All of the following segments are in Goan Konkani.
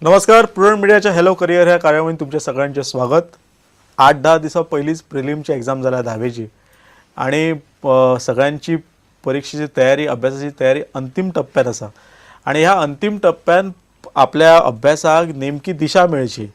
नमस्कार, प्रुडंट मिडियाच्या हॅलो करिअर ह्या कार्यावळीत तुमच्या सगळ्यांचे स्वागत. 8-10 दिसां पयलींच प्रिलिमची एग्जाम जाल्या धावेची आणि सगळ्यांची परीक्षेची तयारी, अभ्यासाची तयारी अंतीम टप्प्यात आसा आणि ह्या अंतीम टप्प्यान आपल्या अभ्यासाक नेमकी दिशा मेळची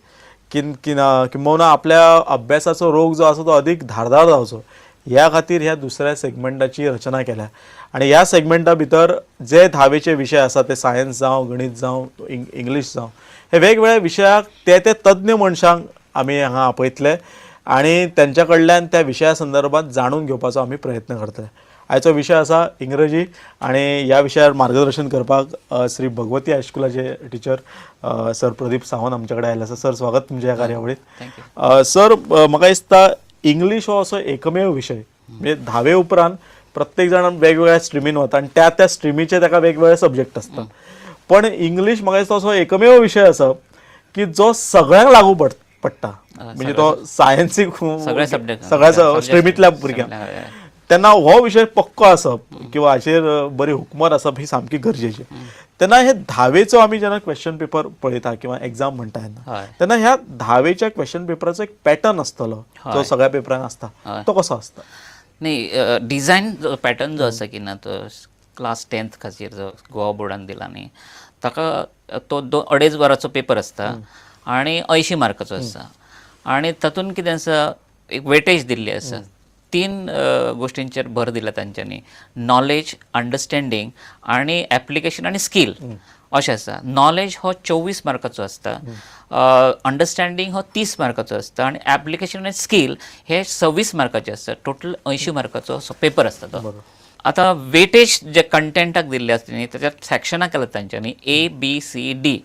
किंबहुना आपल्या अभ्यासाचो रोग जो आसा तो अधिक धारदार जावचो ह्या खातीर ह्या दुसऱ्या सेगमेंटाची रचना केल्या. आणि ह्या सेगमेंटा भितर जे धावेचे विशय आसा, ते सायन्स जावं, गणीत जावं, इंग्लीश जावं, हे वेगवेगळ्या विशयाक ते ते तज्ञ मनशांक आमी हांगा आपयतले आणि त्यांच्या कडल्यान त्या विशया संदर्भात जाणून घेवपाचो आमी प्रयत्न करतले. आयचो विशय आसा इंग्रजी आणि ह्या विशयार मार्गदर्शन करपाक श्री भगवती हायस्कुलाचे टिचर सर प्रदीप सावंत आमचे कडेन आयले आसा. सर, स्वागत तुमच्या ह्या कार्यावळीत. Thank you. Sir, म्हाका दिसता इंग्लीश हो असो एकमेव विशय, म्हणजे धावे उपरांत प्रत्येक जाण वेगवेगळ्या स्ट्रिमीन वता आनी त्या त्या स्ट्रिमीचे ताका वेगवेगळे सब्जेक्ट आसता, पण इंग्लीश म्हाका दिसता असो एकमेव विशय आसा की जो सगळ्यांक लागू पडटा. म्हणजे तो सायन्सीक सगळे subject. सगळ्या स्ट्रिमींतल्या भुरग्यांक. तेन्ना हो विशय पक्को आसप किंवा हाचेर बरी हुकमत आसप ही सामकी गरजेची. तेन्ना हे धावेचो आमी जेन्ना क्वेश्चन पेपर पळयता किंवा एग्जाम म्हणटा तेन्ना, तेन्ना ह्या धावेच्या क्वेश्चन पेपराचो एक पॅटर्न आसतलो जो सगळ्या पेपरांक आसता, तो कसो आसता? नाही, डिझायन जो पॅटर्न जो आसा की ना, तो क्लास 10th खातीर जो गोवा बोर्डान दिला न्ही, ताका तो 2.5 वरांचो पेपर आसता आणि 80 मार्काचो आसता. आणि तातूंत कितें आसा, एक वेटेज दिल्ली आसा. तीन गोश्टींचेर भर दिला तांच्यांनी: नॉलेज, अंडरस्टँडींग आणि एप्लिकेशन आणि स्कील अशें आसा. नॉलेज हो 24 मार्काचो आसता, अंडरस्टँडींग हो 30 मार्काचो आसता आणि एप्लिकेशन आनी स्कील हे 26 मार्काचे आसता. टोटल 80 मार्काचो असो पेपर आसता तो. आतां वेटेज जे कंटेंटाक दिल्ले आसता न्ही, त्याच्यात सेक्शनां केलात तांच्यांनी: A, B, C, D.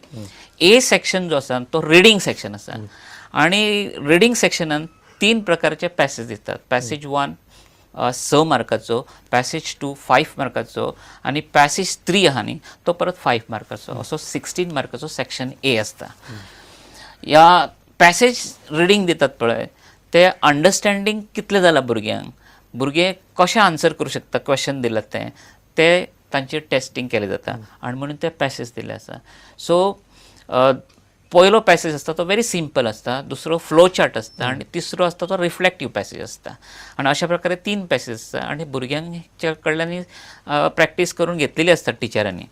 A section जो आसा तो रिडींग सेक्शन आसा आणि रिडींग सेक्शनान तीन प्रकारचे पॅसेज दितात. पॅसेज 1 6 मार्काचो, पॅसेज 2 5 मार्काचो आनी पॅसेज 3 आहा न्ही, तो परत 5 मार्काचो. असो 16 मार्काचो सेक्शन ए आसता. ह्या पॅसेज रिडींग दितात पळय, ते अंडरस्टँडींग कितलें जालां भुरग्यांक, भुरगे कशें आन्सर करूं शकता क्वेश्चन दिलां तें, ते तांचेर टेस्टींग केलें जाता आनी म्हणून ते पॅसेज दिल्ले आसा. सो पयलो पॅसेज आसता तो व्हेरी सिंपल आसता, दुसरो फ्लो चार्ट आसता आनी तिसरो आसता तो रिफ्लेक्टीव पॅसेज आसता. आनी अशा प्रकारे तीन पॅसेज आसता आनी भुरग्यांच्या कडल्यान प्रॅक्टीस करून घेतलेली आसता टिचरांनी.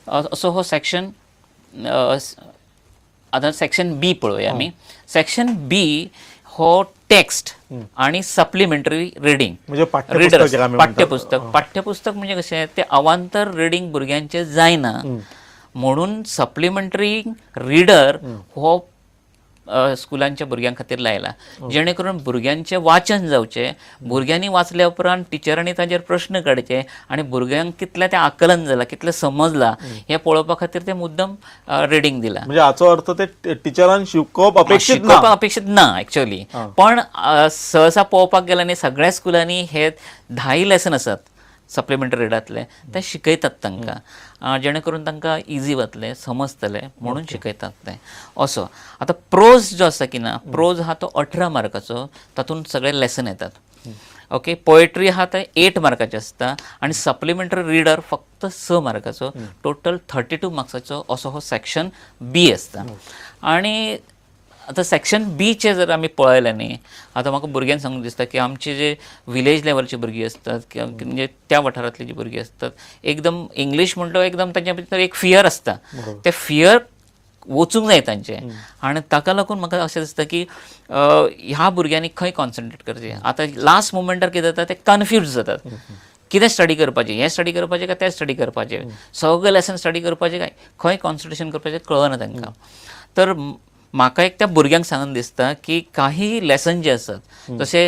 असो हो सेक्शन. आतां सेक्शन बी पळोवया आमी. सेक्शन बी हो टेक्स्ट आणि सप्लिमेंटरी रिडींग. म्हणजे पाठ्यपुस्तक रिडर. जेका आमी म्हणटात. पाठ्यपुस्तक. पाठ्यपुस्तक म्हणजे कशें, ते अवांतर रिडींग भुरग्यांचें जायना म्हणून सप्लिमेंटरी रिडर हो स्कुलांच्या भुरग्यां खातीर लायला, जेणे करून भुरग्यांचें वाचन जावचें. भुरग्यांनी वाचल्या उपरांत टिचरांनी ताजेर प्रश्न काडचे आनी भुरग्यांक कितलें तें आकलन जालां, कितलें समजलां हें पळोवपा खातीर ते मुद्दम रिडींग दिलां. म्हणजे हाचो अर्थ ते टिचरान शिकोवप अपेक्षीत शिकोवप ना. अपेक्षीत ना एक्च्युअली, पण सहसा पळोवपाक गेल्यार न्ही, सगळ्या स्कुलांनी हे धाय लेसन आसात सप्लिमेंटरी रिडांतले, ते शिकयतात तांकां, जेणे करून तांकां इजी वतलें, समजतलें म्हणून शिकयतात ते असो. आतां प्रोज जो आसा की ना, प्रोज आहा तो 18 मार्काचो, तातूंत सगळे लेसन येतात. ओके, पोएट्री आहा ते 8 मार्काचे आसता आनी सप्लिमेंटरी रिडर फक्त 6 मार्काचो. टोटल 32 मार्क्साचो असो हो सेक्शन बी आसता. आनी आतां सेक्शन बीचे जर आमी पळयलें न्ही, आतां म्हाका भुरग्यांक सांगूंक दिसता की आमचे जे विलेज लेवलची भुरगीं आसतात किंवा म्हणजे त्या वाठारांतली जी भुरगीं आसतात, एकदम इंग्लीश म्हणटो एकदम तांच्या भितर एक फियर आसता. ते फियर वचूंक जाय तांचें आनी ताका लागून म्हाका अशें दिसता की ह्या भुरग्यांनी खंय कॉन्सन्ट्रेट करचें. आतां लास्ट मुमेंटार कितें जाता, ते कन्फ्यूज जातात, कितें स्टडी करपाचें, हें स्टडी करपाचें काय तें स्टडी करपाचें, सगळे लेसन स्टडी करपाचें काय खंय कॉन्सन्ट्रेशन करपाचें कळना तांकां. तर म्हाका एक त्या भुरग्यांक सांगून दिसता की काही लेसन जे आसात, जशे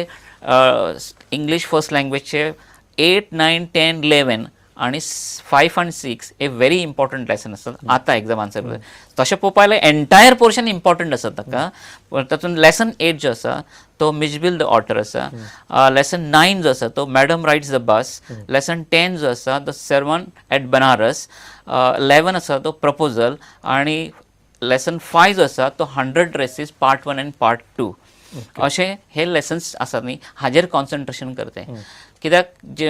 इंग्लीश फर्स्ट लँग्वेजचे 8, 9, 10, 11 आणि 5 आनी 6 हे व्हेरी इम्पॉर्टंट लेसन आसतात. आतां एग्जाम आन्सर तशें पळोवपाक जाल्यार एंटायर पोर्शन इम्पॉर्टंट आसा ताका, पण तातूंत लेसन 8 जो आसा तो मिजबिल the otter आसा, लेसन 9 जो आसा तो Madam Rides the Bus, lesson 10 जो आसा the sermon at Banaras, 11 आसा तो प्रपोजल आणि लेसन 5 जो आसा तो 100 dresses part 1 and part 2. अशे हे लेसन्स आसात न्ही, हाजेर कॉन्सन्ट्रेशन करते. कित्याक जे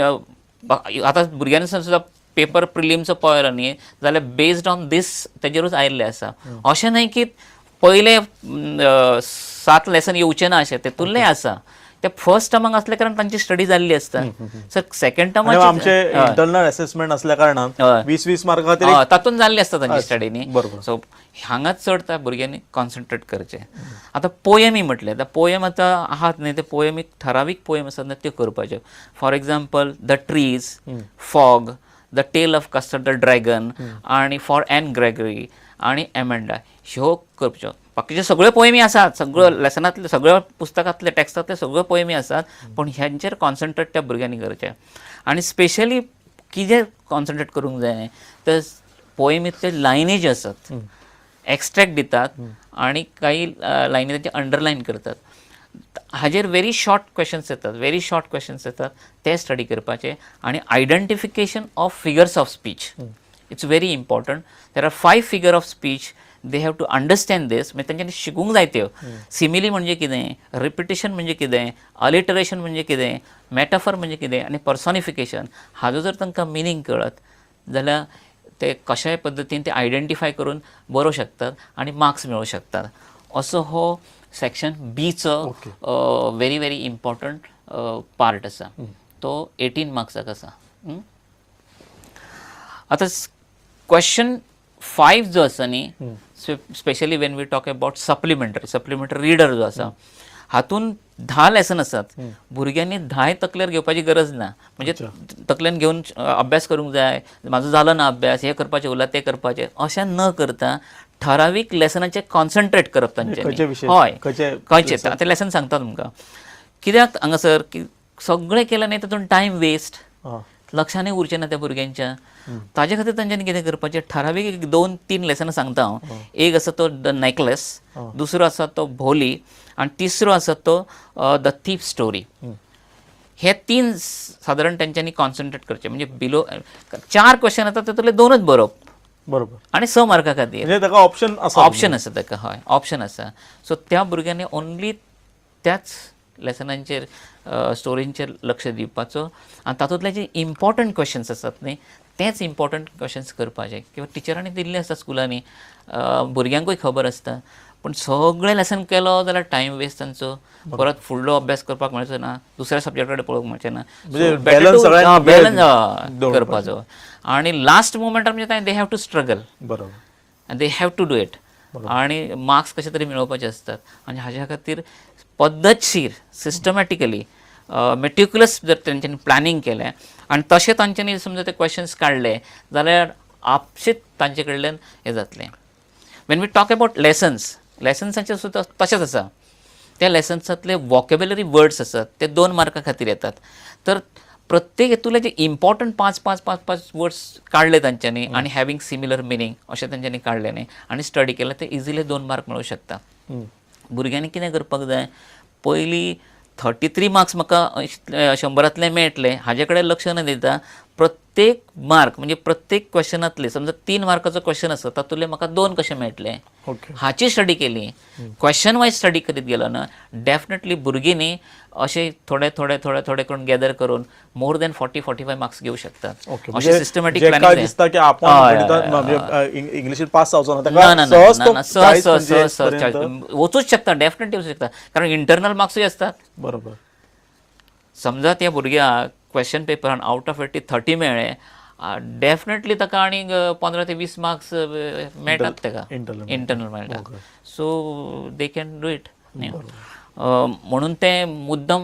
आतां भुरग्यांनी सुद्दां पेपर प्रिलिमचो पळयलो न्ही जाल्यार बेस्ड ऑन दीस तेजेरूच आयिल्लें आसा. अशें न्हय की पयले 7 लेसन येवचे ना, अशें तेतूंतलें आसा. ते फर्स्ट टर्माक असले कारण तांची स्टडी जाल्ली आसता. सर सेकंड आणि आमचे टर्माचे इंटरनल असेसमेंट असल्या कारणान हय. 20-20 मार्का खातीर तातूंत जाल्ली आसता तांची स्टडी न्ही. बरोबर. सो हांगाच चड त्या भुरग्यांनी कॉन्सन्ट्रेट करचें. आतां पोयमी म्हटलें, आतां पोयम आतां आहात न्ही, ते पोयमी ठरावीक पोयम आसात न्ही त्यो करपाच्यो. For example, the trees, fog, the tale of Custard the dragon आनी फॉर एन ग्रेगरी आनी एमेंडा, ह्यो करच्यो. बाकीच्यो सगळ्यो पोयमी आसात, सगळ्यो लेसनांतले, सगळ्यो पुस्तकांतले, टॅक्स्टांतले सगळ्यो पोयमी आसात, पूण ह्यांचेर कॉन्सन्ट्रेट त्या भुरग्यांनी करचें. आनी स्पेशली कितें कॉन्सन्ट्रेट करूंक जाय तर पोयमींतले लायनी ज्यो आसात, एक्स्ट्रेक्ट दितात आनी काही लायनी तांचे अंडरलायन करतात, हाजेर व्हेरी शॉर्ट क्वेश्चन्स येतात, व्हेरी शॉर्ट क्वेश्चन्स येतात, ते स्टडी करपाचे. आनी identification of figures of speech, it's very important. There are 5 figure of speech, they have to understand this. म्हणजे तेंच्यांनी शिकूंक जाय त्यो. सिमिली म्हणजे कितें, रिपिटेशन म्हणजे कितें, अलिटरेशन म्हणजे कितें, मॅटाफर म्हणजे कितें आनी पर्सॉनिफिकेशन, हाजो जर तांकां मिनींग कळत जाल्यार ते कशाय पद्दतीन ते आयडेंटिफाय करून बरोवंक शकतात आनी मार्क्स मेळोवंक शकतात. असो हो सेक्शन बीचो व्हेरी व्हेरी इम्पॉर्टंट पार्ट आसा, तो 18 मार्क्साक आसा. आतां क्वेश्चन 5 जो आसा न्ही, specially when we talk about supplementary reader जो आसा, हातून 10 लेसन आसात. भुरग्यांनी 10 तकलेर घेवपाची गरज ना. म्हणजे तकलेन घेवन अभ्यास करूंक जाय, म्हाजो जालो ना अभ्यास, हें करपाचें उरलां तें करपाचें, अशें न करता ठरावीक लेसनाचेर कॉन्सन्ट्रेट करप खंयचे तांच्यांनी. विशय? हय, खंयचे? खंयचे आतां लेसन सांगता तुमकां. कित्याक हांगासर की सगळें केलें न्ही तातूंत टायम वेस्ट, लक्षानूय उरचें ना त्या भुरग्यांच्या. ताजे खातीर तांच्यांनी कितें करपाचें, ठरावीक एक 2-3 लेसनां सांगता हांव. एक आसा तो the necklace, दुसरो आसा तो भोली आनी तिसरो आसा तो the thief story. हे 3 सादारण तेंच्यांनी कॉन्सन्ट्रेट करचें. म्हणजे बिलो 4 क्वेश्चन येता तातूंतले 2च बरोवप आनी 6 मार्का खातीर. म्हणजे ताका ऑप्शन आसा. ऑप्शन आसा ताका, हय ऑप्शन आसा. सो त्या भुरग्यांनी ओन्ली त्याच लेसनांचेर, स्टोरींचेर लक्ष दिवपाचो आनी तातूंतले जे इम्पॉर्टंट क्वेश्चन्स आसात न्ही तेच इम्पॉर्टंट क्वेश्चन्स करपाचे. किंवा टिचरांनी दिल्ले आसता स्कुलांनी, भुरग्यांकूय खबर आसता, पूण सगळें लेसन केलो जाल्यार टायम वेस्ट तांचो, परत फुडलो अभ्यास करपाक मेळचो ना, दुसऱ्या सब्जॅक्ट कडेन पळोवंक मेळचें ना. म्हणजे balance सगळ्यांक वेळ बॅलन्स दवरपाचो. करपाचो. आनी लास्ट मुमेंटार म्हणजे they have to struggle and they have to do it आणि मार्क्स कशे तरी मेळोवपाचे आसतात. आनी हाज्या खातीर पद्दतशीर सिस्टमॅटिकली मेट्युक्युलस जर तेंच्यांनी प्लॅनिंग केलें आनी तशें तांच्यांनी समजा ते क्वेश्चन्स काडले जाल्यार आपशीच तांचे कडल्यान हें जातलें. When we talk about lessons, लेसन्साचें सुद्दां तशेंच आसा. त्या लेसन्सांतले वॉकेबलरी वर्ड्स आसात ते 2 मार्का खातीर येतात. तर प्रत्येक हेतूंतले जे इम्पॉर्टंट 5 5 5 5 वर्ड्स काडले तांच्यांनी आनी हॅवींग सिमिलर मिनींग अशें तांच्यांनी काडले न्ही आनी स्टडी केलें ते इजिली 2 मार्क मेळूंक शकता. भुरग्यांनी कितें करपाक जाय, पयलीं 33 मार्क्स म्हाका 100 मेळटले हाजे कडेन लक्ष न दिता प्रत्येक मार्क म्हणजे प्रत्येक क्वेश्चनांतले समजा 3 मार्काचो क्वेश्चन आसा तातूंतले म्हाका 2 कशे मेळटले हाची स्टडी केली, क्वेश्चन वायज स्टडी करीत गेलो ना डेफिनेटली भुरगीं न्ही अशे थोडे थोडे थोडे थोडे करून गॅदर करून मोर दॅन 40-45 मार्क्स घेवं शकतात. अशें सिस्टमॅटीक जेका दिसता की आपण गणितान म्हणजे इंग्लिशीत पास जावचो ना ताका सहज तो सहज 40-45 सहज सहज पर्यंत वचूच शकता, डेफिनेटली वचूंक शकता, कारण इंटरनल मार्क्सूय आसतात. समजा त्या भुरग्याक क्वेश्चन पेपरान आवट ऑफ 80 30 मेळ्ळे, डेफिनेटली ताका आनीक 15 ते 20 मार्क्स मेळटात ताका, इंटरनल मेळटा. So they can do it. म्हणून ते मुद्दम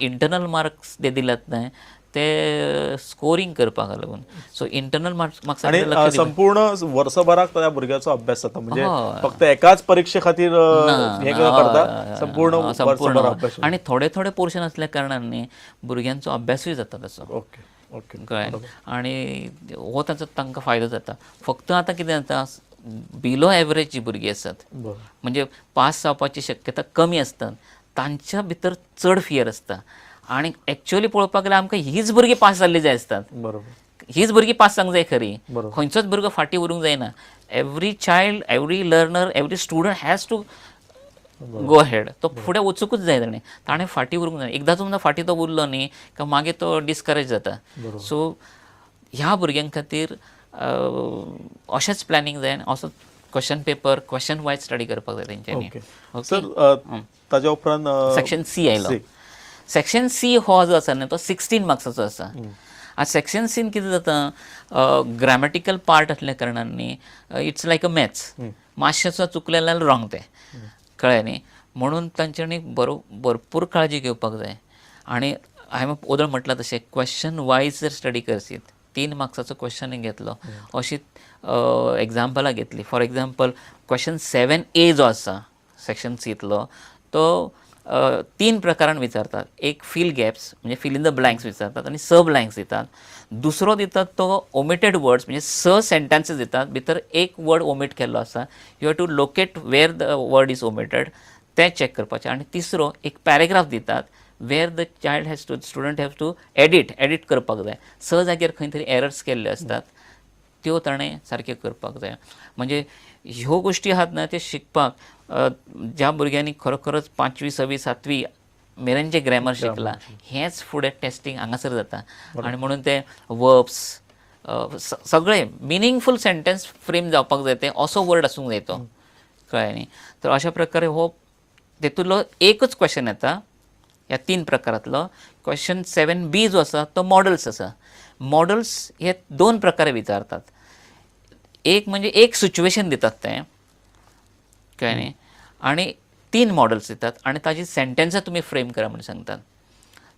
इंटरनल मार्क्स ते दिल्यात न्हय ते स्कोरींग करपाक लागून. सो इंटरनल मार्क्स आणि संपूर्ण वर्सभराक त्या भुरग्याचो अभ्यास जाता, म्हणजे फक्त एकाच परीक्षे खातीर हे करता, संपूर्ण वर्सभर अभ्यास. आणि थोडे थोडे पोर्शन असल्या कारणान न्ही भुरग्यांचो अभ्यासूय जाता तसो. ओके ओके कळ्ळें. आनी हो ताचो तांकां फायदो जाता. फक्त आतां कितें जाता, बिलो एवरेज जी भुरगीं आसात म्हणजे पास जावपाची शक्यता कमी आसता, तांच्या भितर चड फियर आसता. आनी एक्चुअली पळोवपाक गेल्यार आमकां हीच भुरगीं पास जाल्लीं जाय आसतात, हीच भुरगीं पास जावंक जाय खरी, खंयचोच भुरगो फाटीं उरूंक जायना. Every child, every learner, every student has to go ahead. तो फुडें वचूंकच जाय, ताणें ताणें फाटीं उरूंक जायना. एकदां तुमकां फाटीं तो उरलो न्ही काय मागीर तो डिस्करेज जाता. सो ह्या भुरग्यां खातीर अशेंच प्लॅनिंग जाय आनी असो question paper question wise study करपाक जाय तेंच्यांनी. ओके सर, ताज्या उपरांत सेक्शन सी आयलो. C. सेक्शन सी हो जो आसा न्ही तो 16 मार्क्साचो आसा. आतां सेक्शन सीन कितें जाता, ग्रामॅटिकल पार्ट आसल्या कारणान न्ही it's like a maths, मातशें सुद्दां चुकलें जाल्यार रॉंग तें, कळ्ळें न्ही. म्हणून तांच्यांनी बरो भरपूर काळजी घेवपाक जाय. आनी हांवें ओदळ म्हटलां तशें क्वेश्चन वायज जर स्टडी करशीत, 3 मार्क्साचो क्वेश्चन घेतलो अशी एग्जाम्पलां घेतली. फॉर एग्जाम्पल क्वेश्चन 7A जो आसा सेक्शन सींतलो तो 3 प्रकारान विचारतात. एक फील गॅप्स म्हणजे फील इन the blanks विचारतात आनी 6 ब्लँक्स दितात. दुसरो दितात तो ओमिटेड वर्ड्स म्हणजे 6 सेंटेन्सीस दितात, भितर एक वर्ड ओमीट केल्लो आसा, you have to locate where the word is omitted, तें चॅक करपाचें. आनी तिसरो एक पॅरेग्राफ दितात where the child has to student have to edit करपाक जाय. 6 जाग्यार खंय तरी एरर्स केल्ले आसतात त्यो ताणें सारक्यो करपाक जाय. म्हणजे ह्यो गोश्टी आहात ना त्यो शिकपाक ज्या भुरग्यांनी खरोखरच 5वी 6वी 7वी मेरेन जें ग्रॅमर शिकलां हेंच फुडें टेस्टींग हांगासर जाता. आनी म्हणून ते वर्ब्स सगळे मिनींगफूल सेंटेन्स फ्रेम जावपाक जाय, तें असो वर्ड आसूंक जाय तो, कळ्ळें न्ही. तर अशा प्रकारे हो तेतूंतलो एकच क्वेश्चन येता ह्या 3 प्रकारांतलो. क्वेश्चन 7B जो आसा तो मॉडल्स आसा. मॉडल्स हे 2 प्रकारे विचारतात. एक म्हणजे एक सिच्युएशन दितात तें, कळ्ळें न्ही, आनी 3 मॉडल्स दितात आनी ताजी सेंटेन्सां तुमी फ्रेम करा म्हूण सांगतात.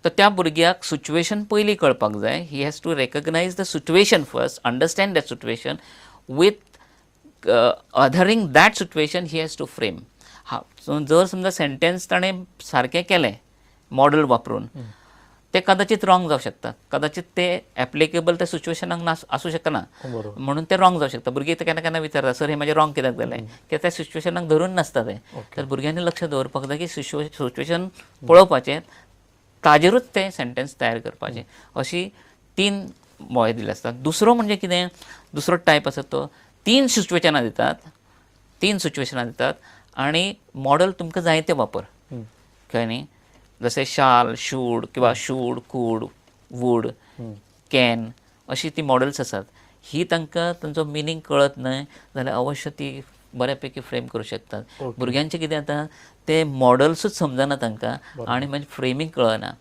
तर त्या भुरग्याक सिच्युएशन पयलीं कळपाक जाय. He has to recognise the situation first, understand that situation, with othering that situation he has to frame. हा सो जर समजा सेंटेन्स ताणें सारकें केलें मॉडल वापरून, ते कदाचित रॉंग जावं शकता, कदाचित ते एप्लिकेबल त्या सिच्युएशनाक ना आसूं शकना, म्हणून ते रॉंग जावं शकता. भुरगीं ते केन्ना केन्ना विचारता, सर हे म्हाजें रॉंग कित्याक जालें, कित्याक त्या सिच्युएशनाक धरून नासता तें. तर भुरग्यांनी लक्ष दवरपाक जाय की सिच्युएशन पळोवपाचें, ताजेरूच तें सेंटेन्स तयार करपाचें. अशी 3 हे दिल्ले आसतात. दुसरो म्हणजे कितें, दुसरो टायप आसा तो 3 सिच्युएशनां दितात, 3 सिच्युएशनां दितात आनी मॉडल तुमकां जाय तें वापर, कळ्ळें न्ही. जशें शाल, should किंवा should, could, would, can अशी ती मॉडल्स आसात. ही तांकां तांचो मिनींग कळत न्हय जाल्यार अवश्य ती बऱ्यापैकी फ्रेम करूं शकतात. भुरग्यांचें कितें जाता ते मॉडल्सूच समजना तांकां आनी मागीर फ्रेमींग कळना.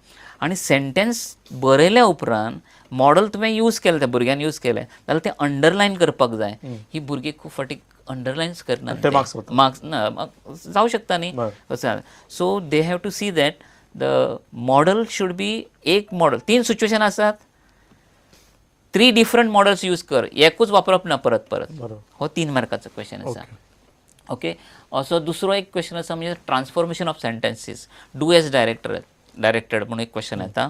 आनी सेंटेन्स बरयल्या उपरांत मॉडल तुवें यूज केलें, त्या भुरग्यान यूज केलें जाल्यार तें अंडरलायन करपाक जाय. ही भुरगीं खूब फावटी अंडरलायन्स करना, मार्क्स ना जावं शकता न्ही. So they have to see that the model should be एक मॉडल. 3 सिच्युएशन आसात, 3 डिफरंट मॉडल्स यूज कर, एकूच वापरप ना परत परत. हो 3 मार्काचो क्वेश्चन आसा. ओके, असो दुसरो एक क्वेश्चन आसा म्हणजे transformation of sentences, do as directed म्हणून एक क्वेश्चन येता,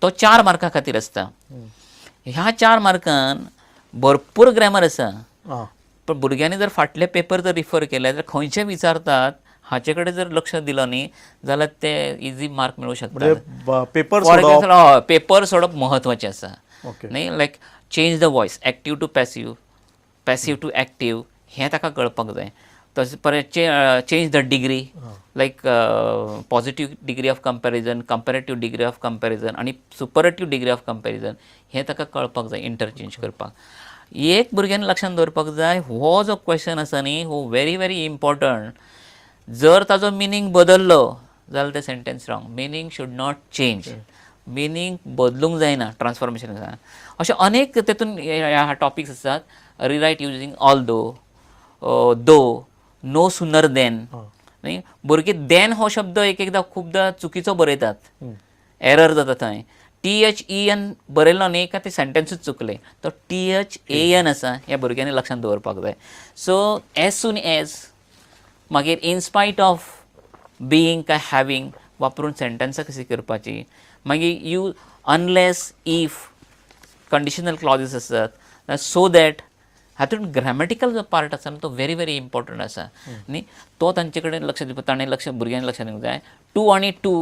तो 4 मार्कां खातीर आसता. ह्या 4 मार्कान भरपूर ग्रॅमर आसा, पण भुरग्यांनी जर फाटले पेपर जर रिफर केले जाल्यार खंयचे विचारतात हाचे कडेन जर लक्ष दिलो न्ही जाल्यार ते इजी मार्क मेळूं शकता. पेपर फॉर एक्झाम्पल पेपर सोडप म्हत्वाचें आसा न्ही, like change the voice, active to passive, passive to active, हें ताका कळपाक जाय. तशें परत change the degree, like positive degree of comparison, comparative degree of comparison आनी सुपरेटीव डिग्री ऑफ कंपॅरिजन, हें ताका कळपाक जाय इंटरचेंज करपाक. एक भुरग्यांनी लक्षांत दवरपाक जाय, हो जो क्वेश्चन आसा न्ही हो व्हेरी व्हेरी इम्पॉर्टंट. जर ताजो मिनींग बदललो जाल्यार तें sentence wrong. Meaning should not change, meaning बदलूंक जायना ट्रान्सफॉर्मेशन आसा. अशे अनेक तेतून टॉपिक्स आसात. Rewrite using although, though, no sooner than न्ही. भुरगीं देन हो शब्द एक एकदां खुबदां चुकीचो बरयतात, एरर जाता थंय. THEN बरयलो न्ही काय ते सेंटेन्सूच चुकलें, तो THAN आसा, ह्या भुरग्यांनी लक्षांत दवरपाक जाय. सो एज सून एज, मागीर इन स्पायट ऑफ बिईंग काय हॅवींग वापरून सेंटेन्सां कशी करपाची, मागीर you unless, if, conditional clauses आसात, सो that, हातूंत ग्रॅमॅटिकल जो पार्ट आसा न्हू तो व्हेरी व्हेरी इम्पॉर्टंट आसा न्ही, तो तांचे कडेन लक्ष दिवपाक, ताणें लक्ष भुरग्यांनी लक्ष दिवंक जाय. टू आनी टू